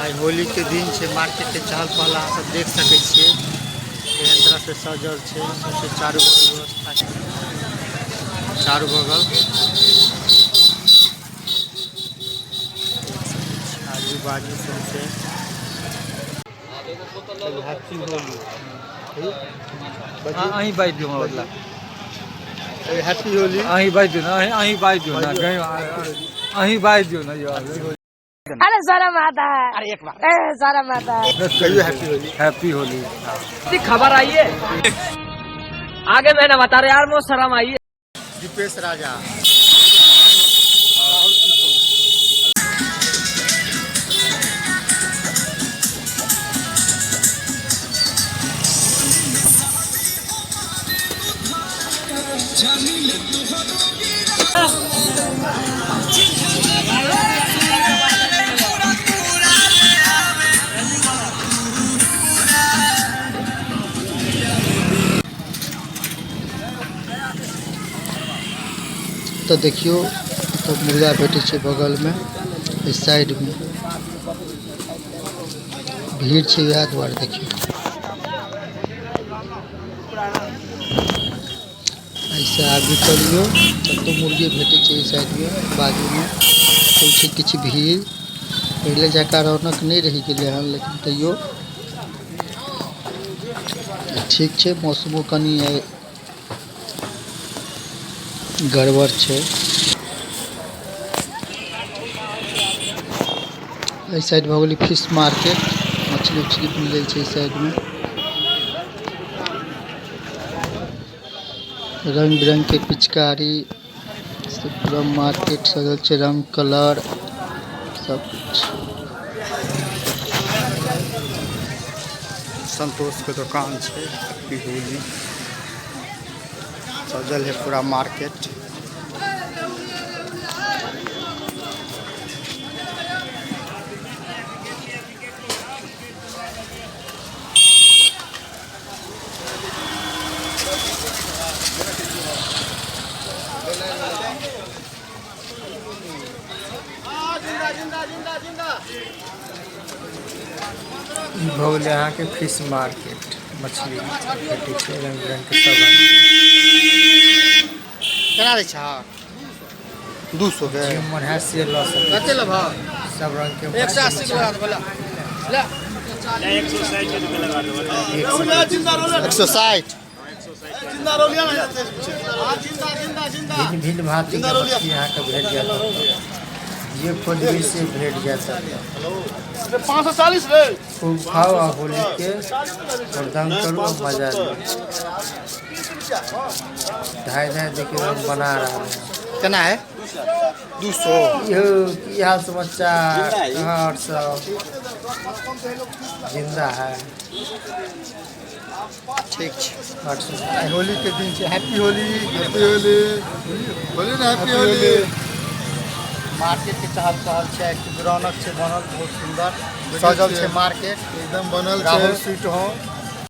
आइ होली के दिन छै। मार्केट के चहल पहल अहाँ सब देख सकै छियै, केहन तरह से सजल छै। सबसे चारू बगल व्यवस्था छै, चारू बगल आजू बाजू सौंसे। हैप्पी होली। अहीं बाजि दियौ हमरा बदला। हैप्पी होली। अहीं बाजि दियौ ने, अहीं बाजि दियौ ने, अहीं बाजि दियौ ने यौ। अरे शर्म आता है, अरे एक बार शर्म आता है। कहियो हैप्पी होली। हैप्पी होली। खबर आई है आगे मैंने बता रहे यार, मुझे शर्म आई है। दीपेश राजा। तऽ देखियौ तऽ मुर्गा भेटै छै बगलमे, एहि साइडमे भीड़ छै, इएह दुआरे। देखियौ, एहिसँ आगू चलियौ, ततौ मुर्गे भेटै छै। एहि साइडमे बाजूमे होइ छै किछु भीड़। पहिले जकाँ रौनक नहि रहि गेलै हन, लेकिन तैयो ठीक छै। मौसमो कनि आइ गड़बड़ छै। एहि साइड भऽ गेलै फिश मार्केट, मछली उछली मिलै छै एहि साइडमे। रंग बिरंग के पिचकारी से पूरा मार्केट सजल छै, रंग कलर सब कुछ। संतोष के दुकान छै। हैप्पी होली। सजल है पूरा मार्केट। ई भऽ गेलै अहाँके फिश मार्केट। मछली भेटै छै रङ्ग बिरङ्गके, सब रङ्गके। केना दै छह? 200 के। जे मन है से लऽ सकै। कते लेबह? सब रङ्गके। 180 के लगा देबऽ। ले। 160। भिन्न भिन्न भाँतिके मछली अहाँके भेट जायत। जे खोजबै से भेट जायत। 540 रे। खूब खाउ आ होलीके हुड़दंग करू आ मजा लिअ। ढाई ढाई देखियौ हम बना रहल हैं। केना है? 200। यौ, की हाल समाचार? कहाँ और सब जिंदा है? ठीक छै। बड सुन्दर। आइ होली के दिन छै। हैप्पी होली। हैप्पी होली बोलिए ना, हैप्पी होली। मार्केट के चहल पहल छै, खूब रौनक छै बनल, बहुत सुंदर सजल छै मार्केट। एकदम बनल राहुल छै। स्वीट होम।